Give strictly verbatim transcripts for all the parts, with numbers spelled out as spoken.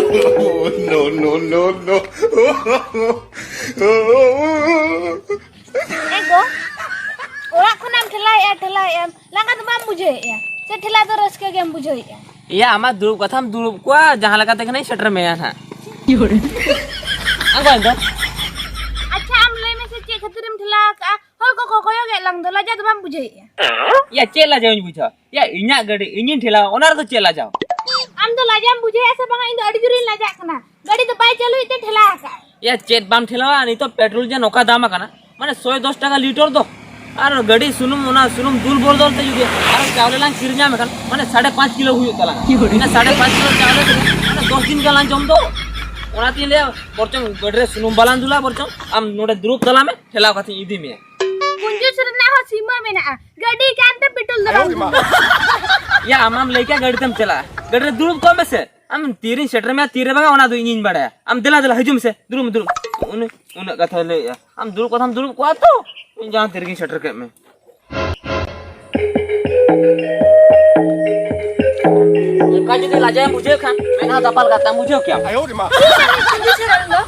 Oh, no, no, no, no. ᱮ ᱜᱚ, ᱚᱲᱟᱜ ᱠᱷᱚᱱᱟᱜ ᱮᱢ ᱴᱷᱮᱞᱟᱣᱮᱫᱼᱟ, ᱴᱷᱮᱞᱟᱣᱮᱫᱼᱟᱢ, ᱞᱟᱸᱜᱟ ᱫᱚ ᱵᱟᱢ ᱵᱩᱡᱷᱟᱹᱣᱮᱫᱼᱟ? ᱥᱮ ᱴᱷᱮᱞᱟᱣ ᱫᱚ ᱨᱟᱹᱥᱠᱟᱹ ᱜᱮᱢ ᱵᱩᱡᱷᱟᱹᱣᱮᱫᱼᱟ? ᱮᱭᱟ, ᱟᱢᱟᱜ ᱫᱩᱲᱩᱵ ᱠᱟᱛᱷᱟᱢ ᱫᱩᱲᱩᱵ ᱠᱚᱣᱟ, ᱡᱟᱦᱟᱸ ᱞᱮᱠᱟᱛᱮ ᱠᱷᱟᱱᱤᱧ ᱥᱮᱴᱮᱨ ᱢᱮᱭᱟ ᱱᱟᱦᱟᱜ᱾ ᱟᱢ ᱫᱚ? ᱟᱪᱪᱷᱟ, ᱟᱢ ᱞᱟᱹᱭ ᱢᱮᱥᱮ, ᱪᱮᱫ ᱠᱷᱟᱹᱛᱤᱨᱮᱢ ᱴᱷᱮᱞᱟᱣ ᱟᱠᱟᱫᱼᱟ? ᱦᱚᱲ ᱠᱚᱠᱚ ᱠᱚᱭᱚᱜᱮᱫ ᱞᱟᱝ ᱫᱚ, ᱞᱟᱡᱟ ᱫᱚ ᱵᱟᱢ ᱵᱩᱡᱷᱟᱹᱣᱮᱫᱼᱟ? ᱭᱟ, ᱪᱮᱫ ᱞᱟᱡᱟᱣ ᱤᱧ ᱵᱩᱡᱷᱟᱹᱣᱟ? ᱭᱟ, ᱤᱧᱟᱹᱜ ᱜᱟᱹᱰᱤ ᱤᱧᱤᱧ ᱴᱷᱮᱞᱟᱣᱟ, ᱚᱱᱟ ᱨᱮᱫᱚ ᱪᱮᱫ ᱞᱟᱡᱟᱣ? ᱟᱢ ᱫᱚ ᱞᱟᱡᱟᱢ ᱵᱩᱡᱷᱟᱹᱣᱮᱫᱼᱟ ᱥᱮ ᱵᱟᱝᱟ? ᱤᱧ ᱫᱚ ᱟᱹᱰᱤ ᱡᱳᱨᱤᱧ ᱞᱟᱡᱟᱜ ᱠᱟᱱᱟ᱾ ᱜᱟᱹᱰᱤ ᱫᱚ ᱵᱟᱭ ᱪᱟᱹᱞᱩᱭᱮᱫ ᱛᱮ ᱴᱷᱮᱞᱟᱣ ᱟᱠᱟᱫᱼᱟᱭ᱾ ᱭᱟ, ᱪᱮᱫ ᱵᱟᱢ ᱴᱷᱮᱞᱟᱣᱟ? ᱱᱤᱛᱚᱜ ᱯᱮᱴᱨᱳᱞ ᱡᱮ ᱱᱚᱝᱠᱟ ᱫᱟᱢ ᱟᱠᱟᱱᱟ, ᱢᱟᱱᱮ ᱥᱚᱭ ᱫᱚᱥ ᱴᱟᱠᱟ ᱞᱤᱴᱟᱨ ᱫᱚ᱾ ᱟᱨ ᱜᱟᱹᱰᱤ ᱥᱩᱱᱩᱢ, ᱚᱱᱟ ᱥᱩᱱᱩᱢ ᱫᱩᱞ ᱵᱚᱫᱚᱞ ᱛᱮ ᱡᱩᱫᱤ ᱟᱨᱚ ᱪᱟᱣᱞᱮ ᱞᱟᱝ ᱠᱤᱨᱤᱧᱟ, ᱢᱮᱱᱠᱷᱟᱱ ᱢᱟᱱᱮ ᱥᱟᱲᱮ ᱯᱟᱸᱪ ᱠᱤᱞᱳ ᱦᱩᱭᱩᱜ ᱛᱟᱞᱟᱝᱟ᱾ ᱤᱱᱟᱹ ᱥᱟᱲᱮ ᱯᱟᱸᱪ ᱠᱤᱞᱳ ᱪᱟᱣᱞᱮ ᱛᱮᱜᱮ ᱢᱟᱱᱮ ᱫᱚᱥ ᱫᱤᱱ ᱜᱟᱱ ᱞᱟᱝ ᱡᱚᱢ ᱫᱚ᱾ ᱚᱱᱟᱛᱤᱧ ᱞᱟᱹᱭᱟ, ᱵᱚᱨᱪᱚᱝ ᱜᱟᱹᱰᱤ ᱨᱮ ᱥᱩᱱᱩᱢ ᱵᱟᱞᱟᱝ ᱫᱩᱞᱟ, ᱵᱚᱨᱪᱚᱝ ᱟᱢ ᱱᱚᱰᱮ ᱫᱩᱲᱩᱵ ᱛᱟᱞᱟᱝ ᱢᱮ, ᱴᱷᱮᱞᱟᱣ ᱠᱟᱛᱮᱧ ᱤᱫᱤ ᱢᱮᱭᱟ᱾ ᱠᱩᱧᱡᱩᱥ ᱨᱮᱱᱟᱜ ᱦᱚᱸ ᱥᱤᱢᱟᱹ ᱢᱮᱱᱟᱜᱼᱟ᱾ ᱜᱟᱹᱰᱤ ᱠᱟᱱᱛᱮ ᱯᱮᱴᱨᱳᱞ ᱫᱚ ᱵᱟᱝ ᱫᱩᱞ᱾ ᱭᱟ, ᱟᱢᱟᱢ ᱞᱟᱹᱭ ᱠᱮᱫ ᱜᱟᱹᱰᱤ ᱛᱮᱢ ᱪᱟᱞᱟᱜᱼᱟ, ᱜᱟᱹᱰᱤ ᱨᱮ ᱫᱩᱲᱩᱵ ᱠᱚᱜ ᱢᱮᱥᱮ᱾ ᱟᱢ ᱛᱤᱨᱤᱧ ᱥᱮᱴᱮᱨ ᱢᱮᱭᱟ, ᱛᱤᱨᱮ ᱵᱟᱝᱟ, ᱚᱱᱟ ᱫᱚ ᱤᱧᱤᱧ ᱵᱟᱲᱟᱭᱟ᱾ ᱟᱢ ᱫᱮᱞᱟ, ᱫᱮᱞᱟ, ᱦᱤᱡᱩᱜ ᱢᱮᱥᱮ, ᱫᱩᱲᱩᱵ ᱢᱮ, ᱫᱩᱲᱩᱵ᱾ ᱩᱱᱤ ᱩᱱᱟᱹᱜ ᱠᱟᱛᱷᱟᱭ ᱞᱟᱹᱭᱮᱜᱼᱟ, ᱟᱢ ᱫᱩᱲᱩᱵ ᱠᱟᱛᱷᱟᱢ ᱫᱩᱲᱩᱵ ᱠᱚᱜᱼᱟ ᱛᱚ, ᱤᱧ ᱡᱟᱦᱟᱸ ᱛᱤᱨᱮᱜᱤᱧ ᱥᱮᱴᱮᱨ ᱠᱮᱫ ᱢᱮ᱾ ᱚᱱᱠᱟ ᱡᱩᱫᱤ ᱞᱟᱡᱟᱣ ᱮᱢ ᱵᱩᱡᱷᱟᱹᱣ ᱠᱷᱟᱱ, ᱢᱮᱫᱦᱟ ᱫᱟᱯᱟᱞ ᱠᱟᱛᱮᱢ ᱵᱩᱡᱷᱟᱹᱣ ᱠᱮᱭᱟ᱾ ᱠᱩᱧᱡᱩᱥ ᱦᱟᱲᱟᱢ ᱫᱚ᱾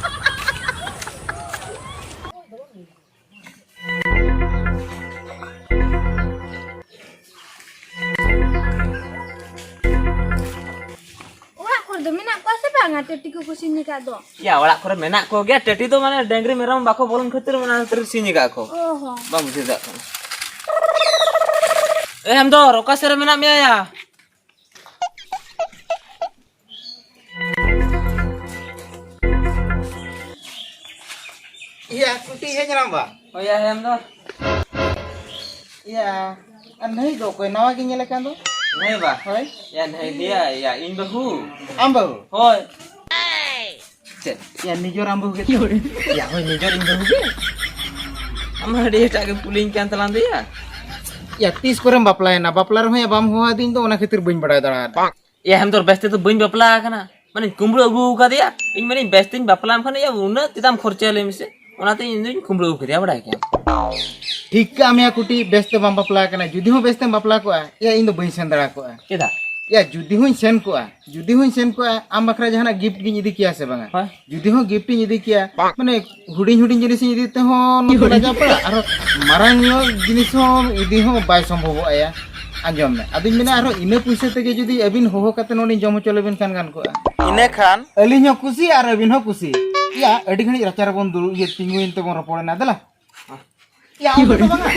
ᱚᱲᱟᱜ ᱠᱚᱨᱮ ᱫᱚ ᱢᱮᱱᱟᱜ ᱠᱚᱣᱟ ᱥᱮ ᱵᱟᱝᱟ, ᱴᱟᱹᱴᱤ ᱠᱚᱠᱚ ᱥᱤᱧ ᱟᱠᱟᱫ ᱫᱚ? ᱭᱟ, ᱚᱲᱟᱜ ᱠᱚᱨᱮ ᱢᱮᱱᱟᱜ ᱠᱚᱜᱮᱭᱟ, ᱴᱟᱹᱴᱤ ᱫᱚ ᱢᱟᱱᱮ ᱰᱟᱹᱝᱨᱤ ᱢᱮᱨᱚᱢ ᱵᱟᱠᱚ ᱵᱚᱞᱚᱱ ᱠᱷᱟᱹᱛᱤᱨ ᱚᱱᱟ ᱠᱷᱟᱹᱛᱤᱨ ᱥᱤᱧ ᱟᱠᱟᱫ ᱠᱚ᱾ ᱚ ᱦᱚᱸ᱾ ᱵᱟᱢ ᱵᱩᱡᱷᱟᱹᱣ ᱫᱟᱲᱮᱭᱟᱜ ᱠᱟᱱᱟ᱾ ᱮ ᱦᱮᱢᱫᱚᱨ, ᱚᱠᱟ ᱥᱮᱫ ᱨᱮ ᱢᱮᱱᱟᱜ ᱢᱮᱭᱟ ᱭᱟ? ᱤᱭᱟ, ᱠᱩᱴᱤ ᱦᱮᱡ ᱮᱱᱟᱢ ᱵᱟ? ᱦᱳᱭ ᱭᱟ, ᱦᱮᱢᱫᱚᱨ᱾ ᱤᱭᱟ, ᱟᱨ ᱱᱟᱹᱭ ᱫᱚ ᱚᱠᱚᱭ ᱱᱟᱣᱟ ᱜᱮ ᱧᱮᱞᱮ ᱠᱟᱱ ᱫᱚ? ᱱᱟᱹᱭ ᱵᱟ? ᱦᱳᱭ᱾ ᱭᱟ, ᱱᱟᱹᱭ ᱫᱤᱭᱟ, ᱭᱟ, ᱤᱧ ᱵᱟᱹᱦᱩ᱾ ᱟᱢ ᱵᱟᱹᱦᱩ? ᱦᱳᱭ᱾ ᱪᱮᱫ? ᱭᱟ, ᱱᱤᱡᱚᱨ ᱟᱢ ᱵᱟᱹᱦᱩ ᱜᱮ ᱛᱚ? ᱭᱟ, ᱦᱳᱭ, ᱱᱤᱡᱚᱨ ᱤᱧ ᱵᱟᱹᱦᱩ ᱜᱮ᱾ ᱟᱢ ᱟᱹᱰᱤ ᱮᱴᱟᱜ ᱜᱮ ᱠᱩᱞᱤᱧ ᱠᱟᱱ ᱛᱟᱞᱟᱝ ᱫᱚᱭᱟ᱾ ᱭᱟ, ᱛᱤᱥ ᱠᱚᱨᱮᱢ ᱵᱟᱯᱞᱟᱭᱮᱱᱟ? ᱵᱟᱯᱞᱟ ᱨᱮᱦᱚᱸ ᱭᱟ ᱵᱟᱢ ᱦᱚᱦᱚ ᱟᱹᱫᱤᱧ ᱫᱚ, ᱚᱱᱟ ᱠᱷᱟᱹᱛᱤᱨ ᱵᱟᱹᱧ ᱵᱟᱲᱟᱭ ᱫᱟᱲᱮᱭᱟᱫᱟ᱾ ᱭᱟ, ᱦᱮᱢᱫᱚᱨ, ᱵᱮᱥ ᱛᱮᱫᱚ ᱵᱟᱹᱧ ᱵᱟᱯᱞᱟ ᱟᱠᱟᱱᱟ᱾ ᱢᱟᱱᱮᱧ ᱠᱩᱢᱵᱽᱲᱩ ᱟᱹᱜᱩ ᱟᱠᱟᱫᱮᱭᱟ᱾ ᱤᱧ ᱢᱮᱱᱮᱧ ᱵᱮᱥ ᱛᱮᱧ ᱵᱟᱯᱞᱟ ᱞᱮᱱ ᱠᱷᱟᱱ ᱭᱟ ᱩᱱᱟᱹᱜ ᱪᱮᱫᱟᱜ ᱮᱢ ᱠᱷᱚᱨᱪᱟ ᱞᱟᱹᱭ ᱢᱮᱥᱮ᱾ ᱚᱱᱟᱛᱮ ᱤᱧ ᱫᱚᱧ ᱠᱩᱢᱵᱽᱲᱩ ᱟᱹᱜᱩ ᱠᱮᱫᱮᱭᱟ, ᱵᱟᱲᱟᱭ ᱠᱮᱭᱟᱢ᱾ ᱴᱷᱤᱠ ᱠᱟᱜ ᱢᱮᱭᱟ ᱠᱩᱴᱤ, ᱵᱮᱥ ᱛᱮ ᱵᱟᱢ ᱵᱟᱯᱞᱟ ᱟᱠᱟᱱᱟ᱾ ᱡᱩᱫᱤ ᱦᱚᱸ ᱵᱮᱥ ᱛᱮᱢ ᱵᱟᱯᱞᱟ ᱠᱚᱜᱼᱟ, ᱭᱟ ᱤᱧ ᱫᱚ ᱵᱟᱹᱧ ᱥᱮᱱ ᱫᱟᱲᱮ ᱠᱚᱜᱼᱟ᱾ ᱪᱮᱫᱟᱜ? ᱭᱟ, ᱡᱩᱫᱤ ᱦᱚᱸᱧ ᱥᱮᱱ ᱠᱚᱜᱼᱟ, ᱡᱩᱫᱤ ᱦᱚᱸᱧ ᱥᱮᱱ ᱠᱚᱜᱼᱟ, ᱟᱢ ᱵᱟᱠᱷᱨᱟ ᱡᱟᱦᱟᱱᱟᱜ ᱜᱤᱯᱷᱴ ᱜᱤᱧ ᱤᱫᱤ ᱠᱮᱭᱟ ᱥᱮ ᱵᱟᱝᱟ? ᱦᱳᱭ᱾ ᱡᱩᱫᱤ ᱦᱚᱸ ᱜᱤᱯᱷᱴ ᱤᱧ ᱤᱫᱤ ᱠᱮᱭᱟ, ᱢᱟᱱᱮ, ᱦᱩᱰᱤᱧ ᱦᱩᱰᱤᱧ ᱡᱤᱱᱤᱥ ᱤᱧ ᱤᱫᱤ ᱛᱮᱦᱚᱸ ᱱᱩᱠᱩ ᱞᱟᱡᱟᱣ ᱯᱟᱲᱟ, ᱟᱨᱦᱚᱸ ᱢᱟᱨᱟᱝ ᱧᱚᱜ ᱡᱤᱱᱤᱥ ᱦᱚᱸ ᱤᱫᱤ ᱦᱚᱸ ᱵᱟᱭ ᱥᱚᱢᱵᱷᱚᱵᱚᱜᱼᱟ ᱭᱟ᱾ ᱟᱸᱡᱚᱢ ᱢᱮ, ᱟᱫᱚᱧ ᱢᱮᱱᱟ, ᱟᱨᱦᱚᱸ ᱤᱱᱟᱹ ᱯᱩᱭᱥᱟᱹ ᱛᱮᱜᱮ ᱡᱩᱫᱤ ᱟᱹᱵᱤᱱ ᱦᱚᱦᱚ ᱠᱟᱛᱮ ᱱᱚᱰᱮᱧ ᱡᱚᱢ ᱦᱚᱪᱚ ᱞᱮᱵᱤᱱ ᱠᱷᱟᱱ ᱜᱟᱱ ᱠᱚᱜᱼᱟ᱾ ᱤᱱᱟᱹ ᱠᱷᱟᱱ ᱟᱹᱞᱤᱧ ᱦᱚᱸ ᱠᱩᱥᱤ ᱟᱨ ᱟᱹᱵᱤᱱ ᱦᱚᱸ ᱠᱩᱥᱤ᱾ ᱭᱟ, ᱟᱹᱰᱤ ᱜᱷᱟᱹᱲᱤᱡ ᱨᱟᱪᱟ ᱨᱮᱵᱚᱱ ᱫᱩᱲᱩᱵ, ᱤᱭᱟᱹ, ᱛᱤᱸᱜᱩᱭᱮᱱ ᱛᱮᱵᱚᱱ ᱨᱚᱯᱚᱲᱮᱱᱟ᱾ ᱫᱮᱞᱟ᱾ ᱭᱟ, ᱚᱱᱛᱮ ᱫᱚ ᱵᱟᱝᱟ᱾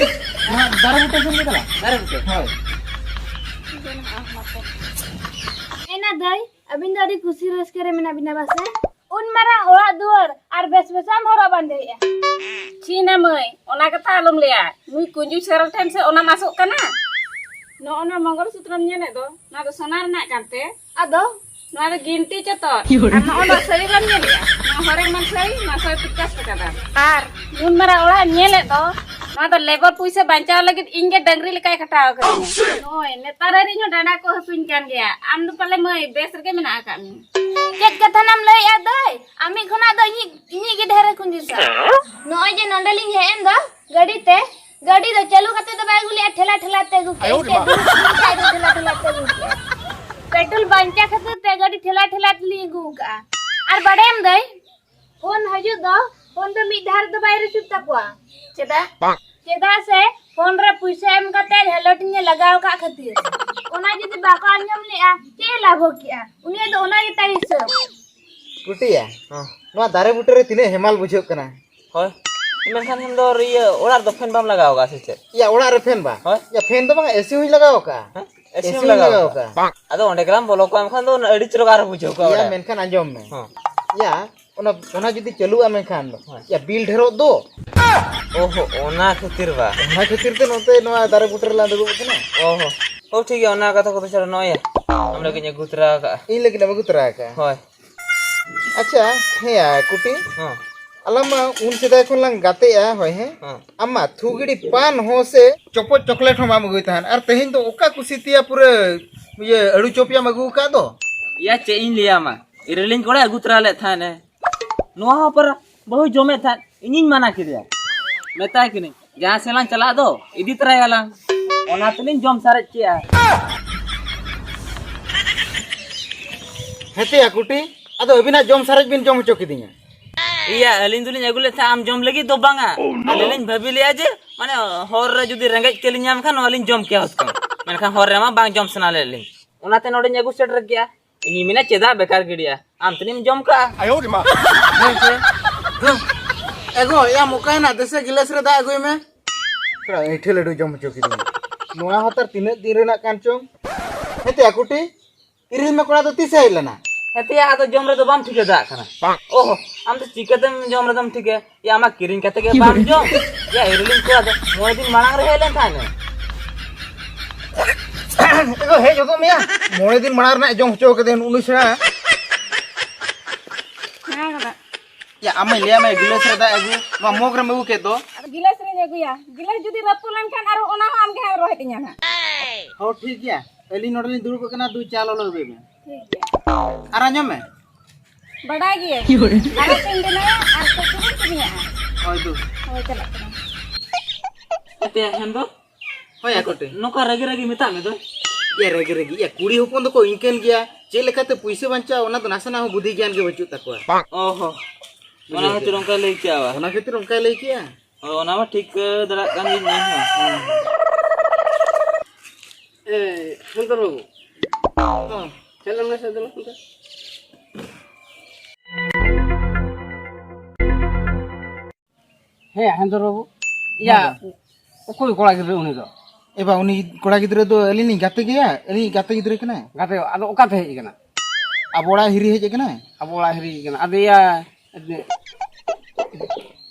ᱱᱚᱣᱟ ᱫᱟᱨᱮ ᱵᱩᱴᱟᱹ ᱥᱮᱱ ᱜᱮ ᱫᱮᱞᱟ᱾ ᱫᱟᱨᱮ ᱵᱩᱴᱟᱹ? ᱦᱳᱭ᱾ ᱮᱱᱟ ᱫᱟᱹᱭ, ᱟᱹᱵᱤᱱ ᱫᱚ ᱟᱹᱰᱤ ᱠᱩᱥᱤ ᱨᱟᱹᱥᱠᱟᱹ ᱨᱮ ᱢᱮᱱᱟᱜ ᱵᱤᱱᱟ ᱵᱟᱥᱮ? ᱩᱱ ᱢᱟᱨᱟᱝ ᱚᱲᱟᱜ ᱫᱩᱣᱟᱹᱨ ᱟᱨ ᱵᱮᱥ ᱵᱮᱥᱟᱢ ᱦᱚᱨᱚᱜ ᱵᱟᱸᱫᱮᱭᱮᱜᱼᱟ᱾ ᱪᱷᱤ ᱱᱟ ᱢᱟᱹᱭ, ᱚᱱᱟ ᱠᱟᱛᱷᱟ ᱟᱞᱚᱢ ᱞᱟᱹᱭᱟ᱾ ᱱᱩᱭ ᱠᱩᱧᱡᱩ ᱥᱮᱨᱮᱞ ᱴᱷᱮᱱ ᱥᱮ ᱚᱱᱟᱢ ᱟᱥᱚᱜ ᱠᱟᱱᱟ? ᱱᱚᱜᱼᱚ ᱱᱚᱣᱟ ᱢᱚᱝᱜᱚᱞ ᱥᱩᱛᱨᱚᱢ ᱧᱮᱞᱮᱫ ᱫᱚ, ᱱᱚᱣᱟ ᱫᱚ ᱥᱚᱱᱟ ᱨᱮᱱᱟᱜ ᱠᱟᱱᱛᱮ᱾ ᱟᱫᱚ? ᱱᱚᱣᱟ ᱫᱚ ᱜᱤᱱᱴᱤ ᱪᱚᱛᱚᱨ᱾ ᱟᱨ ᱱᱚᱜᱼᱚ ᱱᱚᱣᱟ ᱥᱟᱹᱲᱤ ᱵᱟᱢ ᱧᱮᱞᱮᱜᱼᱟ? ᱱᱚᱣᱟ ᱦᱚᱨᱮ ᱢᱟᱱ ᱥᱟᱹᱲᱤ, ᱱᱚᱣᱟ ᱥᱟᱹᱲᱤ ᱯᱚᱪᱟᱥ ᱴᱟᱠᱟ ᱫᱟᱢ᱾ ᱟᱨ ᱱᱩᱱ ᱢᱟᱨᱟᱝ ᱚᱲᱟᱜ ᱮᱢ ᱧᱮᱞᱮᱫ ᱫᱚ, ᱱᱚᱣᱟ ᱫᱚ ᱞᱮᱵᱚᱨ ᱯᱩᱭᱥᱟᱹ ᱵᱟᱧᱪᱟᱣ ᱞᱟᱹᱜᱤᱫ ᱤᱧ ᱜᱮ ᱰᱟᱹᱝᱨᱤ ᱞᱮᱠᱟᱭ ᱠᱷᱟᱴᱟᱣ ᱟᱠᱟᱫᱤᱧᱟ᱾ ᱱᱚᱜᱼᱚᱭ ᱱᱮᱛᱟᱨ ᱦᱟᱹᱨᱤᱡ ᱦᱚᱸ ᱰᱟᱸᱰᱟ ᱠᱚ ᱦᱟᱹᱥᱩᱧ ᱠᱟᱱ ᱜᱮᱭᱟ᱾ ᱟᱢ ᱫᱚ ᱯᱟᱞᱮ ᱢᱟᱹᱭ ᱵᱮᱥ ᱨᱮᱜᱮ ᱢᱮᱱᱟᱜ ᱟᱠᱟᱫ ᱢᱮᱭᱟ᱾ ᱪᱮᱫ ᱠᱟᱛᱷᱟ ᱱᱟᱢ ᱞᱟᱹᱭᱮᱜᱼᱟ ᱫᱟᱹᱭ? ᱟᱢᱤᱡ ᱠᱷᱚᱱᱟᱜ ᱫᱚ ᱤᱧᱤᱡ, ᱤᱧᱤᱡ ᱜᱮ ᱰᱷᱮᱨᱮ ᱠᱩᱧᱡᱩᱥᱟ᱾ ᱱᱚᱜᱼᱚᱭ ᱡᱮ ᱱᱚᱸᱰᱮ ᱞᱤᱧ ᱦᱮᱡ ᱮᱱ ᱫᱚ ᱜᱟᱹᱰᱤ ᱛᱮ, ᱜᱟᱹᱰᱤ ᱫᱚ ᱪᱟᱹᱞᱩ ᱠᱟᱛᱮ ᱫᱚ ᱵᱟᱭ ᱟᱹᱜᱩ ᱞᱮᱜᱼᱟ, ᱴᱷᱮᱞᱟ ᱴᱷᱮᱞᱟ ᱛᱮ ᱟᱹᱜᱩ ᱠᱮᱜᱼᱟ᱾ ᱟᱭᱳ ᱨᱮ ᱢᱟ᱾ ᱪᱮᱫ ᱫᱩᱠ ᱥᱩᱠ ᱛᱮ ᱟᱡ ᱫᱚ ᱴᱷᱮᱞᱟ ᱴᱷᱮᱞᱟ ᱛᱮ ᱟᱹᱜᱩ ᱠᱮᱜᱼᱟ᱾ ᱯᱮᱴᱨᱳᱞ ᱵᱟᱧᱪᱟᱣ ᱠᱷᱟᱹᱛᱤᱨ ᱛᱮ ᱜᱟᱹᱰᱤ ᱴᱷᱮᱞᱟ ᱴᱷᱮᱞᱟ ᱛᱮᱞᱤᱧ ᱟᱹᱜᱩ ᱠᱟᱜᱼᱟ᱾ ᱟᱨ ᱵᱟᱰᱟᱭᱟᱢ ᱫᱟᱹᱭ, ᱯᱷᱳᱱ ᱦᱤᱡᱩᱜ ᱫᱚ, ᱯᱷᱳᱱ ᱫᱚ ᱢᱤᱫ ᱫᱷᱟᱣ ᱨᱮᱫᱚ ᱵᱟᱭ ᱨᱤᱥᱤᱵᱷ ᱛᱟᱠᱚᱣᱟ᱾ ᱪᱮᱫᱟᱜ? ᱪᱮᱫᱟᱜ ᱥᱮ ᱯᱷᱳᱱ ᱨᱮ ᱯᱩᱭᱥᱟᱹ ᱮᱢ ᱠᱟᱛᱮ ᱦᱮᱞᱳ ᱴᱤᱧ ᱮ ᱞᱟᱜᱟᱣ ᱟᱠᱟᱫ ᱠᱷᱟᱹᱛᱤᱨ᱾ ᱚᱱᱟ ᱡᱩᱫᱤ ᱵᱟᱠᱚ ᱟᱸᱡᱚᱢ ᱞᱮᱜᱼᱟ, ᱪᱮᱫ ᱮ ᱞᱟᱵᱷᱚ ᱠᱮᱜᱼᱟ? ᱩᱱᱤᱭᱟᱜ ᱫᱚ ᱚᱱᱟ ᱜᱮ ᱛᱟᱭ ᱦᱤᱥᱟᱹᱵ᱾ ᱠᱩᱴᱤᱭᱟ, ᱦᱮᱸ᱾ ᱱᱚᱣᱟ ᱫᱟᱨᱮ ᱵᱩᱴᱟᱹ ᱨᱮ ᱛᱤᱱᱟᱹᱜ ᱦᱮᱢᱟᱞ ᱵᱩᱡᱷᱟᱹᱜ ᱠᱟᱱᱟ᱾ ᱦᱳᱭ᱾ ᱢᱮᱱᱠᱷᱟᱱ ᱦᱮᱢ ᱫᱚ ᱤᱭᱟᱹ ᱚᱲᱟᱜ ᱨᱮᱫᱚ ᱯᱷᱮᱱ ᱵᱟᱢ ᱞᱟᱜᱟᱣ ᱟᱠᱟᱫᱼᱟ ᱥᱮ ᱪᱮᱫ? ᱭᱟ, ᱚᱲᱟᱜ ᱨᱮ ᱯᱷᱮᱱ ᱵᱟ? ᱦᱳᱭ᱾ ᱭᱟ, ᱯᱷᱮᱱ ᱫᱚ ᱵᱟᱝ, ᱮᱥᱤ ᱦᱚᱸᱧ ᱞᱟᱜᱟᱣ ᱟᱠᱟᱫᱼᱟ᱾ ᱦᱮᱸ? ᱮᱥᱤ ᱮᱥᱤ ᱦᱚᱸᱢ ᱦᱚᱸᱧ ᱞᱟᱜᱟᱣ ᱞᱟᱜᱟᱣ ᱟᱠᱟᱫᱼᱟ᱾ ᱟᱠᱟᱫᱼᱟ᱾ ᱟᱫᱚ ᱚᱸᱰᱮ ᱜᱮᱞᱟᱝ ᱵᱚᱞᱚ ᱠᱚᱜᱼᱟ, ᱮᱱᱠᱷᱟᱱ ᱫᱚ ᱟᱹᱰᱤ ᱪᱚᱨᱚᱠ ᱟᱨᱦᱚᱸ ᱵᱩᱡᱷᱟᱹᱣ ᱠᱚᱜᱼᱟ ᱭᱟ, ᱚᱲᱟᱜ ᱨᱮ᱾ ᱢᱮᱱᱠᱷᱟᱱ ᱟᱸᱡᱚᱢ ᱢᱮ᱾ ᱦᱮᱸ᱾ ᱭᱟ, ᱚᱱᱟ, ᱚᱱᱟ ᱡᱩᱫᱤ ᱪᱟᱹᱞᱩᱜᱼᱟ ᱢᱮᱱᱠᱷᱟᱱ ᱫᱚ, ᱦᱳᱭ᱾ ᱭᱟ, ᱵᱤᱞ ᱰᱷᱮᱨᱚᱜ ᱫᱚ᱾ ᱚᱦᱚ, ᱚᱱᱟ ᱠᱷᱟᱹᱛᱤᱨ ᱵᱟ᱾ ᱚᱱᱟ ᱠᱷᱟᱹᱛᱤᱨ ᱛᱮ ᱱᱚᱛᱮ ᱱᱚᱣᱟ ᱫᱟᱨᱮ ᱵᱩᱴᱟᱹ ᱨᱮᱞᱟᱝ ᱫᱩᱲᱩᱵ ᱟᱠᱟᱱᱟ᱾ ᱚᱦᱚ᱾ ᱦᱳᱭ, ᱴᱷᱤᱠ ᱜᱮᱭᱟ, ᱚᱱᱟ ᱠᱟᱛᱷᱟ ᱠᱚᱫᱚ ᱪᱷᱟᱲᱟ, ᱱᱚᱜᱼᱚᱭ ᱭᱟ, ᱟᱢ ᱞᱟᱹᱜᱤᱫ ᱤᱧ ᱟᱹᱜᱩ ᱛᱚᱨᱟ ᱟᱠᱟᱫᱼᱟ᱾ ᱤᱧ ᱞᱟᱹᱜᱤᱫ ᱮᱢ ᱟᱹᱜᱩ ᱛᱚᱨᱟ ᱟᱠᱟᱫᱼᱟ? ᱦᱳᱭ᱾ ᱟᱪᱪᱷᱟ, ᱦᱮᱸ ᱭᱟ, ᱠᱩᱴᱤ᱾ ᱦᱮᱸ᱾ ᱟᱞᱟᱝ ᱢᱟ ᱩᱱ ᱥᱮᱫᱟᱭ ᱠᱷᱚᱱ ᱞᱟᱝ ᱜᱟᱛᱮᱜᱼᱟ, ᱦᱳᱭ, ᱦᱮᱸ? ᱦᱮᱸ᱾ ᱟᱢ ᱢᱟ ᱛᱷᱩᱜᱤᱲᱤ ᱯᱟᱱ ᱦᱚᱸ ᱥᱮ ᱪᱚᱯᱚᱡ ᱪᱚᱠᱞᱮᱴ ᱦᱚᱸ ᱵᱟᱢ ᱟᱹᱜᱩᱭ ᱛᱟᱦᱮᱸᱫ, ᱟᱨ ᱛᱮᱦᱮᱧ ᱫᱚ ᱚᱠᱟ ᱠᱩᱥᱤ ᱛᱮᱭᱟ ᱯᱩᱨᱟᱹ, ᱤᱭᱟᱹ, ᱟᱹᱲᱩ ᱪᱚᱯ ᱭᱟᱢ ᱟᱹᱜᱩ ᱟᱠᱟᱫ ᱫᱚ? ᱭᱟ, ᱪᱮᱫ ᱤᱧ ᱞᱟᱹᱭᱟᱢᱟ, ᱤᱨᱤᱞᱤᱧ ᱠᱚᱲᱟᱭ ᱟᱹᱜᱩ ᱛᱚᱨᱟ ᱞᱮᱫ ᱛᱟᱦᱮᱸᱫ ᱮ᱾ ᱱᱚᱣᱟ ᱦᱚᱸ ᱯᱟᱨᱟ ᱵᱟᱹᱦᱩᱭ ᱡᱚᱢᱮᱫ ᱛᱟᱦᱮᱸᱫ, ᱤᱧᱤᱧ ᱢᱟᱱᱟ ᱠᱮᱫᱮᱭᱟ᱾ ᱢᱮᱛᱟᱭ ᱠᱟᱹᱱᱟᱹᱧ, ᱡᱟᱦᱟᱸ ᱥᱮᱫ ᱞᱟᱝ ᱪᱟᱞᱟᱜ ᱫᱚ, ᱤᱫᱤ ᱛᱚᱨᱟᱭᱟᱞᱟᱝ᱾ ᱚᱱᱟ ᱛᱮᱞᱤᱧ ᱡᱚᱢ ᱥᱟᱨᱮᱡ ᱠᱮᱜᱼᱟ᱾ ᱦᱮᱸ ᱛᱮᱭᱟ ᱠᱩᱴᱤ, ᱟᱫᱚ ᱟᱹᱵᱤᱱᱟᱜ ᱡᱚᱢ ᱥᱟᱨᱮᱡ ᱵᱤᱱ ᱡᱚᱢ ᱦᱚᱪᱚ ᱠᱤᱫᱤᱧᱟ᱾ ᱤᱭᱟ, ᱟᱹᱞᱤᱧ ᱫᱚᱞᱤᱧ ᱟᱹᱜᱩ ᱞᱮᱫ ᱛᱟᱦᱮᱸᱫ ᱟᱢ ᱡᱚᱢ ᱞᱟᱹᱜᱤᱫ ᱫᱚ ᱵᱟᱝᱟ᱾ ᱟᱹᱞᱤᱧ ᱞᱤᱧ ᱵᱷᱟᱹᱵᱤ ᱞᱮᱫᱼᱟ ᱡᱮ, ᱢᱟᱱᱮ, ᱦᱚᱨ ᱨᱮ ᱡᱩᱫᱤ ᱨᱮᱸᱜᱮᱡ ᱛᱮᱞᱤᱧ ᱧᱟᱢ ᱠᱷᱟᱱ, ᱱᱚᱣᱟ ᱞᱤᱧ ᱡᱚᱢ ᱠᱮᱭᱟ ᱦᱩᱛᱠᱟᱹᱢ᱾ ᱢᱮᱱᱠᱷᱟᱱ ᱦᱚᱨ ᱨᱮᱢᱟ ᱵᱟᱝ ᱡᱚᱢ ᱥᱟᱱᱟ ᱞᱮᱫ ᱞᱤᱧ, ᱚᱱᱟᱛᱮ ᱱᱚᱰᱮᱧ ᱟᱹᱜᱩ ᱥᱮᱴᱮᱨ ᱠᱮᱜᱼᱟ᱾ ᱤᱧᱤᱧ ᱢᱮᱱᱟ, ᱪᱮᱫᱟᱜ ᱵᱮᱠᱟᱨ ᱜᱤᱰᱤᱭᱟ, ᱟᱢ ᱛᱤᱱᱟᱹᱜ ᱮᱢ ᱡᱚᱢ ᱠᱟᱜᱼᱟ? ᱟᱭᱳ ᱨᱮ ᱢᱟ᱾ ᱦᱮᱸ ᱥᱮ? ᱦᱮᱸ᱾ ᱮᱜᱳ, ᱭᱟᱢ ᱚᱠᱟᱭᱮᱱᱟ? ᱫᱮᱥᱮ ᱜᱤᱞᱟᱹᱥ ᱨᱮ ᱫᱟᱜ ᱟᱹᱜᱩᱭ ᱢᱮ᱾ ᱛᱷᱚᱲᱟ ᱟᱹᱭᱴᱷᱟᱹ ᱞᱟᱹᱰᱩ ᱡᱚᱢ ᱦᱚᱪᱚ ᱠᱤᱫᱤᱧᱟ᱾ ᱱᱚᱣᱟ ᱦᱚᱸ ᱛᱟᱨ ᱛᱤᱱᱟᱹᱜ ᱫᱤᱱ ᱨᱮᱱᱟᱜ ᱠᱟᱱ ᱪᱚᱝ? ᱦᱮᱸ ᱛᱮᱭᱟ ᱠᱩᱴᱤ, ᱤᱨᱤᱞ ᱢᱮ ᱠᱚᱲᱟ ᱫᱚ ᱛᱤᱥᱮ ᱦᱮᱡ ᱞᱮᱱᱟ? ᱦᱮᱸ ᱛᱮᱭᱟ, ᱟᱫᱚ ᱡᱚᱢ ᱨᱮᱫᱚ ᱵᱟᱢ ᱴᱷᱤᱠᱟᱹ ᱫᱟᱲᱮᱭᱟᱜ ᱠᱟᱱᱟ᱾ ᱵᱟᱝ᱾ ᱚᱦᱚ, ᱟᱢ ᱫᱚ ᱪᱤᱠᱟᱹᱛᱮᱢ ᱡᱚᱢ ᱨᱮᱫᱚᱢ ᱴᱷᱤᱠᱟᱹ? ᱭᱟ, ᱟᱢᱟᱜ ᱠᱤᱨᱤᱧ ᱠᱟᱛᱮ ᱜᱮ ᱵᱟᱢ ᱡᱚᱢ? ᱭᱟ, ᱤᱨᱤᱞᱤᱧ ᱠᱚᱲᱟ ᱫᱚ ᱢᱚᱬᱮ ᱫᱤᱱ ᱢᱟᱲᱟᱝ ᱨᱮ ᱦᱮᱡ ᱞᱮᱱ ᱛᱟᱦᱮᱸ ᱱᱟᱭ᱾ ᱮᱜᱳ, ᱦᱮᱡ ᱦᱚᱫᱚᱜ ᱢᱮᱭᱟ᱾ ᱢᱚᱬᱮ ᱫᱤᱱ ᱢᱟᱲᱟᱝ ᱨᱮᱱᱟᱜ ᱡᱚᱢ ᱦᱚᱪᱚ ᱠᱟᱫᱮᱭᱟ ᱩᱱᱤ ᱥᱮᱬᱟ᱾ ᱦᱮᱸ ᱠᱟᱫᱟ᱾ ᱭᱟ, ᱟᱢ ᱢᱟᱧ ᱞᱟᱹᱭᱟᱢ ᱢᱮ, ᱜᱤᱞᱟᱹᱥ ᱨᱮ ᱫᱟᱜ ᱟᱹᱜᱩ, ᱱᱚᱣᱟ ᱢᱚᱜᱽ ᱨᱮᱢ ᱟᱹᱜᱩ ᱠᱮᱫ ᱫᱚ᱾ ᱟᱫᱚ ᱜᱤᱞᱟᱹᱥ ᱨᱤᱧ ᱟᱹᱜᱩᱭᱟ᱾ ᱜᱤᱞᱟᱹᱥ ᱡᱩᱫᱤ ᱨᱟᱹᱯᱩᱫ ᱞᱮᱱᱠᱷᱟᱱ ᱟᱨᱚ ᱚᱱᱟ ᱦᱚᱸ ᱟᱢ ᱜᱮ ᱦᱟᱸᱜ ᱨᱚᱦᱮᱫ ᱤᱧᱟ ᱦᱟᱸᱜ᱾ ᱦᱚᱸ, ᱴᱷᱤᱠ ᱜᱮᱭᱟ᱾ ᱟᱹᱞᱤᱧ ᱱᱚᱰᱮ ᱞᱤᱧ ᱫᱩᱲᱩᱵ ᱟᱠᱟᱱᱟ, ᱫᱩ ᱪᱟ ᱞᱚᱞᱚ ᱟᱹᱜᱩᱭ ᱢᱮ᱾ ᱴᱷᱤᱠ ᱜᱮᱭᱟ᱾ ᱟᱨ ᱟᱸᱡᱚᱢ ᱢᱮ᱾ ᱵᱟᱰᱟᱭ ᱜᱤᱭᱟᱹᱧ᱾ ᱟᱨᱚ ᱛᱤᱱ ᱫᱤᱱ ᱟᱨ ᱠᱚ ᱠᱤᱨᱤᱧ ᱠᱤᱨᱤᱧᱟᱜᱼᱟ᱾ ᱦᱳᱭ, ᱫᱩ᱾ ᱦᱳᱭ, ᱪᱟᱞᱟᱜ ᱠᱟᱱᱟ᱾ ᱮᱛᱮ ᱦᱮᱸ ᱫᱚ? ᱦᱳᱭ, ᱟᱠᱚᱴᱮ᱾ ᱱᱚᱝᱠᱟ ᱨᱟᱹᱜᱤ ᱨᱟᱹᱜᱤ ᱢᱮᱛᱟᱜ ᱢᱮ ᱫᱚ᱾ ᱭᱟ, ᱨᱟᱹᱜᱤ ᱨᱟᱹᱜᱤ᱾ ᱭᱟ, ᱠᱩᱲᱤ ᱦᱚᱯᱚᱱ ᱫᱚᱠᱚ ᱤᱱᱠᱟᱹᱱ ᱜᱮᱭᱟ᱾ ᱪᱮᱫ ᱞᱮᱠᱟᱛᱮ ᱯᱩᱭᱥᱟᱹ ᱵᱟᱧᱪᱟᱣ, ᱚᱱᱟ ᱫᱚ ᱱᱟᱥᱮᱱᱟᱜ ᱦᱚᱸ ᱵᱩᱫᱷᱤ ᱜᱮᱭᱟᱱ ᱜᱮ ᱵᱟᱹᱪᱩᱜ ᱛᱟᱠᱚᱣᱟ᱾ ᱚ ᱦᱚᱸ᱾ ᱚᱱᱟ ᱵᱩᱡᱷᱟᱹᱣ ᱠᱷᱟᱹᱛᱤᱨ ᱠᱮᱫᱟ᱾ ᱚᱱᱠᱟ ᱞᱟᱹᱭ ᱠᱮᱜᱼᱟ ᱵᱟ? ᱚᱱᱟ ᱠᱷᱟᱹᱛᱤᱨ ᱚᱱᱠᱟᱭ ᱞᱟᱹᱭ ᱠᱮᱜᱼᱟ᱾ ᱦᱳᱭ, ᱚᱱᱟ ᱢᱟ ᱴᱷᱤᱠ ᱫᱟᱲᱮᱭᱟᱜ ᱠᱟᱱ ᱜᱤᱧ ᱤᱧ ᱦᱚᱸ᱾ ᱮ, ᱦᱮᱢᱵᱨᱚᱢ ᱵᱟᱹᱵᱩ᱾ ᱦᱚᱸ᱾ ᱦᱮᱡ ᱞᱮᱱ ᱢᱮᱥᱮ, ᱫᱮᱞᱟ ᱱᱚᱛᱮ᱾ ᱦᱮᱸ, ᱦᱮᱢᱵᱨᱚᱢ ᱵᱟᱹᱵᱩ᱾ ᱤᱭᱟ, ᱦᱮᱸ᱾ ᱚᱠᱚᱭ ᱠᱚᱲᱟ ᱜᱤᱫᱽᱨᱟᱹ ᱩᱱᱤ ᱫᱚ? ᱮ ᱵᱟ, ᱩᱱᱤ ᱠᱚᱲᱟ ᱜᱤᱫᱽᱨᱟᱹ ᱫᱚ ᱟᱹᱞᱤᱧ ᱞᱤᱧ ᱜᱟᱛᱮ ᱜᱮᱭᱟ, ᱟᱹᱞᱤᱧ ᱜᱟᱛᱮ ᱜᱤᱫᱽᱨᱟᱹ ᱠᱟᱱᱟᱭ᱾ ᱜᱟᱛᱮ, ᱟᱫᱚ ᱚᱠᱟᱛᱮ ᱦᱮᱡ ᱟᱠᱟᱱᱟ? ᱟᱵᱚ ᱚᱲᱟᱜ ᱦᱤᱨᱤ ᱦᱮᱡ ᱟᱠᱟᱱᱟᱭ᱾ ᱟᱵᱚ ᱚᱲᱟᱜ ᱦᱤᱨᱤ ᱦᱮᱡ ᱟᱠᱟᱱᱟ᱾ ᱟᱫᱚ ᱤᱭᱟ,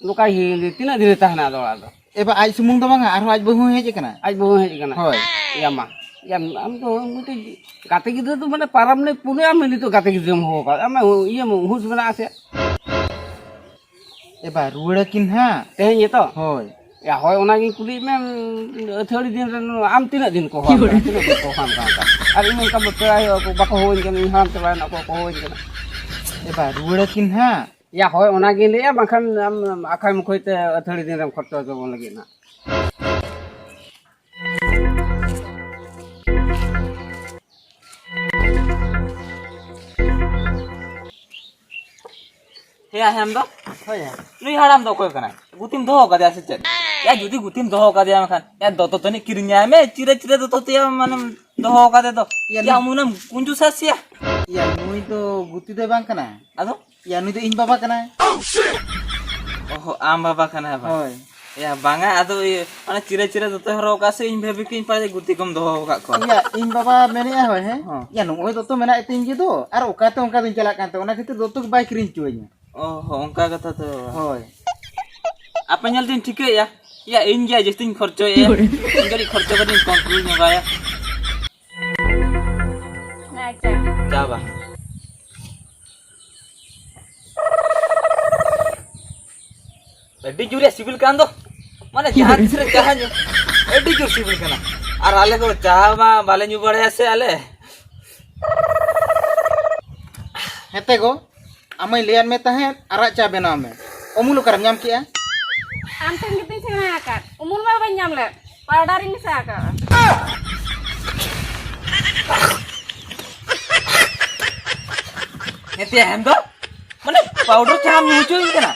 ᱱᱚᱝᱠᱟ ᱦᱤ-, ᱛᱤᱱᱟᱹᱜ ᱫᱤᱱᱮ ᱛᱟᱦᱮᱱᱟ ᱟᱫᱚ ᱚᱲᱟᱜ ᱫᱚ? ᱮ ᱵᱟ, ᱟᱡ ᱥᱩᱢᱩᱝ ᱫᱚ ᱵᱟᱝᱟ, ᱟᱨᱦᱚᱸ ᱟᱡ ᱵᱟᱹᱦᱩ ᱦᱚᱸ ᱦᱮᱡ ᱟᱠᱟᱱᱟ᱾ ᱟᱡ ᱵᱟᱹᱦᱩ ᱦᱮᱡ ᱟᱠᱟᱱᱟ? ᱦᱳᱭ᱾ ᱭᱟ ᱢᱟ, ᱭᱟ, ᱟᱢ ᱫᱚ ᱢᱤᱫᱴᱤᱡ ᱜᱟᱛᱮ ᱜᱤᱫᱽᱨᱟᱹ ᱫᱚ ᱢᱟᱱᱮ ᱯᱟᱨᱟᱵᱽ ᱱᱮ ᱯᱩᱱᱮ ᱟᱢ ᱱᱤᱛᱚᱜ ᱜᱟᱛᱮ ᱜᱤᱫᱽᱨᱟᱹᱢ ᱦᱚᱦᱚ ᱟᱠᱟᱫ? ᱟᱢᱟᱜ ᱤᱭᱟᱹ ᱦᱩᱸᱥ ᱢᱮᱱᱟᱜᱼᱟ ᱥᱮ? ᱮ ᱵᱟ, ᱨᱩᱣᱟᱹᱲ ᱟᱹᱠᱤᱱ ᱦᱟᱸᱜ᱾ ᱛᱮᱦᱮᱧ ᱜᱮᱛᱚ? ᱦᱳᱭ᱾ ᱭᱟ, ᱦᱳᱭ, ᱚᱱᱟᱜᱤᱧ ᱠᱩᱞᱤᱭᱮᱫ ᱢᱮ, ᱟᱹᱛᱷᱟᱹᱲᱤ ᱫᱤᱱ ᱨᱮ ᱟᱢ ᱛᱤᱱᱟᱹᱜ ᱫᱤᱱ ᱠᱚ ᱦᱚᱦᱚ ᱟᱢ ᱠᱟᱱᱟ? ᱛᱤᱱᱟᱹᱜ ᱫᱤᱱ ᱠᱚ ᱦᱚᱦᱚ ᱟᱢ ᱠᱟᱱᱟ? ᱟᱨ ᱤᱧ ᱚᱱᱠᱟ ᱯᱮᱲᱟ ᱦᱩᱭᱩᱜᱼᱟ, ᱵᱟᱠᱚ ᱦᱚᱦᱚ ᱟᱹᱧ ᱠᱟᱱᱟ, ᱤᱧ ᱦᱟᱲᱟᱢ ᱪᱟᱵᱟᱭᱮᱱᱟ, ᱚᱠᱚᱭ ᱠᱚ ᱦᱚᱦᱚ ᱟᱹᱧ ᱠᱟᱱᱟ? ᱮ ᱵᱟ, ᱨᱩᱣᱟᱹᱲ ᱟᱹᱠᱤᱱ ᱦᱟᱸᱜ᱾ ᱭᱟ, ᱦᱳᱭ, ᱚᱱᱟᱜᱤᱧ ᱞᱟᱹᱭᱮᱫᱼᱟ, ᱵᱟᱝᱠᱷᱟᱱ ᱟᱢ ᱟᱠᱷᱟᱭ ᱢᱩᱠᱷᱟᱹᱭ ᱛᱮ ᱟᱹᱛᱷᱟᱹᱲᱤ ᱫᱤᱱ ᱨᱮᱢ ᱠᱷᱚᱨᱪᱟ ᱦᱚᱪᱚ ᱵᱚᱱ ᱞᱟᱹᱜᱤᱫ ᱱᱟᱜ᱾ ᱦᱮᱸᱭᱟ, ᱦᱮᱢ ᱫᱚ? ᱦᱳᱭ ᱭᱟ᱾ ᱱᱩᱭ ᱦᱟᱲᱟᱢ ᱫᱚ ᱚᱠᱚᱭ ᱠᱟᱱᱟᱭ? ᱜᱩᱛᱤᱢ ᱫᱚᱦᱚ ᱠᱟᱫᱮᱭᱟ ᱥᱮ ᱪᱮᱫ? ᱭᱟ, ᱡᱩᱫᱤ ᱜᱩᱛᱤᱢ ᱫᱚᱦᱚ ᱠᱟᱫᱮᱭᱟ, ᱢᱮᱱᱠᱷᱟᱱ ᱭᱟ, ᱫᱚᱛᱚ ᱛᱟᱹᱱᱤᱡ ᱠᱤᱨᱤᱧᱟᱭ ᱢᱮ, ᱪᱤᱨᱟᱹ ᱪᱤᱨᱟᱹ ᱫᱚᱛᱚ ᱛᱮᱭᱟ ᱢᱟᱱᱮᱢ ᱫᱚᱦᱚ ᱠᱟᱫᱮ ᱫᱚ᱾ ᱭᱟ, ᱭᱟ, ᱱᱩᱭ ᱩᱢᱩᱱᱮᱢ ᱠᱩᱧᱡᱩᱥᱟ ᱥᱮᱭᱟ᱾ ᱭᱟ, ᱱᱩᱭ ᱫᱚ ᱜᱩᱛᱤ ᱫᱚᱭ ᱵᱟᱝ ᱠᱟᱱᱟᱭ᱾ ᱟᱫᱚ? ᱭᱟ, ᱱᱩᱭ ᱫᱚ ᱤᱧ ᱵᱟᱵᱟ ᱠᱟᱱᱟᱭ᱾ ᱚᱦᱚ, ᱟᱢ ᱵᱟᱵᱟ ᱠᱟᱱᱟᱭ ᱵᱟᱝ? ᱦᱳᱭ᱾ ᱭᱟ, ᱵᱟᱝᱟ, ᱟᱫᱚ ᱤᱭᱟᱹ, ᱚᱱᱟ ᱪᱤᱨᱟᱹ ᱪᱤᱨᱟᱹ ᱫᱚᱛᱚᱭ ᱦᱚᱨᱚᱜ ᱠᱟᱜ ᱥᱮ, ᱤᱧ ᱵᱷᱟᱵᱤ ᱠᱤᱧ ᱯᱟᱞᱮ ᱜᱩᱛᱤ ᱠᱚᱢ ᱫᱚᱦᱚ ᱟᱠᱟᱫ ᱠᱚᱣᱟ᱾ ᱭᱟ, ᱤᱧ ᱵᱟᱵᱟ ᱢᱮᱱᱮᱫᱼᱟ, ᱦᱳᱭ, ᱦᱮᱸ᱾ ᱦᱚᱸ᱾ ᱭᱟ, ᱱᱚᱜᱼᱚᱭ ᱫᱚᱛᱚ ᱢᱮᱱᱟᱜ ᱛᱤᱧ ᱜᱮ ᱫᱚ, ᱟᱨ ᱚᱠᱟᱛᱮ ᱚᱱᱠᱟ ᱫᱚᱧ ᱪᱟᱞᱟᱜ ᱠᱟᱱ ᱛᱟᱦᱮᱸ, ᱚᱱᱟ ᱠᱷᱟᱹᱛᱤᱨ ᱫᱚᱛᱚ ᱜᱮ ᱵᱟᱭ ᱠᱤᱨᱤᱧ ᱦᱚᱪᱚᱣᱟᱹᱧᱟ᱾ ᱚ ᱦᱚᱸ, ᱚᱱᱠᱟ ᱠᱟᱛᱷᱟ ᱛᱚ᱾ ᱦᱳᱭ᱾ ᱟᱯᱮ ᱧᱮᱞ ᱛᱤᱧ ᱴᱷᱤᱠᱟᱹᱭᱮᱫᱼᱟ, ᱭᱟ, ᱤᱧ ᱜᱮ ᱡᱟᱹᱥᱛᱤᱧ ᱠᱷᱚᱨᱪᱚᱭᱮᱫᱼᱟ᱾ ᱤᱧ ᱠᱟᱹᱴᱤᱡ ᱠᱷᱚᱨᱪᱟ ᱠᱟᱹᱴᱤᱡ ᱠᱚᱱᱴᱨᱳᱞ ᱧᱚᱜᱟᱭᱟ᱾ ᱟᱪᱪᱷᱟ᱾ ᱪᱟ ᱵᱟ᱾ ᱟᱹᱰᱤ ᱡᱳᱨᱮ ᱥᱤᱵᱤᱞ ᱠᱟᱱ ᱫᱚ, ᱢᱟᱱᱮ ᱡᱟᱦᱟᱸ ᱛᱤᱥ ᱨᱮ ᱪᱟ ᱧᱩ, ᱟᱹᱰᱤ ᱡᱳᱨ ᱥᱤᱵᱤᱞ ᱠᱟᱱᱟ᱾ ᱟᱨ ᱟᱞᱮ ᱫᱚ ᱪᱟ ᱢᱟ ᱵᱟᱞᱮ ᱧᱩ ᱵᱟᱲᱟᱭᱟ ᱥᱮ ᱟᱞᱮ᱾ ᱦᱮᱸᱛᱮ ᱜᱚ, ᱟᱢᱟᱧ ᱞᱟᱹᱭᱟᱫ ᱢᱮ ᱛᱟᱦᱮᱸᱫ ᱟᱨᱟᱜ ᱪᱟ ᱵᱮᱱᱟᱣ ᱢᱮ᱾ ᱚᱢᱩᱞ ᱚᱠᱟᱨᱮᱢ ᱧᱟᱢ ᱠᱮᱜᱼᱟ? ᱟᱢ ᱴᱷᱮᱱ ᱜᱮᱛᱚᱧ ᱥᱮᱬᱟ ᱟᱠᱟᱫ᱾ ᱩᱢᱩᱞ ᱢᱟ ᱵᱟᱹᱧ ᱧᱟᱢ ᱞᱮᱫ, ᱯᱟᱣᱰᱟᱨᱤᱧ ᱢᱮᱥᱟ ᱟᱠᱟᱫᱼᱟ᱾ ᱦᱮᱸᱛᱮ ᱦᱮᱢ ᱫᱚ, ᱢᱟᱱᱮ ᱯᱟᱣᱰᱟᱨ ᱪᱟᱢ ᱧᱩ ᱦᱚᱪᱚᱧ ᱠᱟᱱᱟ᱾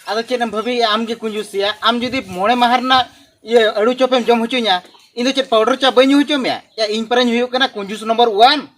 ᱟᱫᱚ ᱪᱮᱫ ᱮᱢ ᱵᱷᱟᱹᱵᱤᱭᱮᱜᱼᱟ ᱟᱢ ᱜᱮ ᱠᱩᱧᱡᱩᱥᱤᱭᱟ? ᱟᱢ ᱡᱩᱫᱤ ᱢᱚᱬᱮ ᱢᱟᱦᱟ ᱨᱮᱱᱟᱜ ᱤᱭᱟᱹ ᱟᱹᱲᱩ ᱪᱚᱯᱮᱢ ᱡᱚᱢ ᱦᱚᱪᱚᱧᱟ, ᱤᱧ ᱫᱚ ᱪᱮᱫ ᱯᱟᱣᱰᱟᱨ ᱪᱟ ᱵᱟᱹᱧ ᱧᱩ ᱦᱚᱪᱚ ᱢᱮᱭᱟ? ᱭᱟ, ᱤᱧ ᱯᱟᱨᱟᱧ ᱦᱩᱭᱩᱜ ᱠᱟᱱᱟ ᱠᱩᱧᱡᱩᱥ ᱱᱚᱢᱵᱚᱨ ᱚᱣᱟᱱ᱾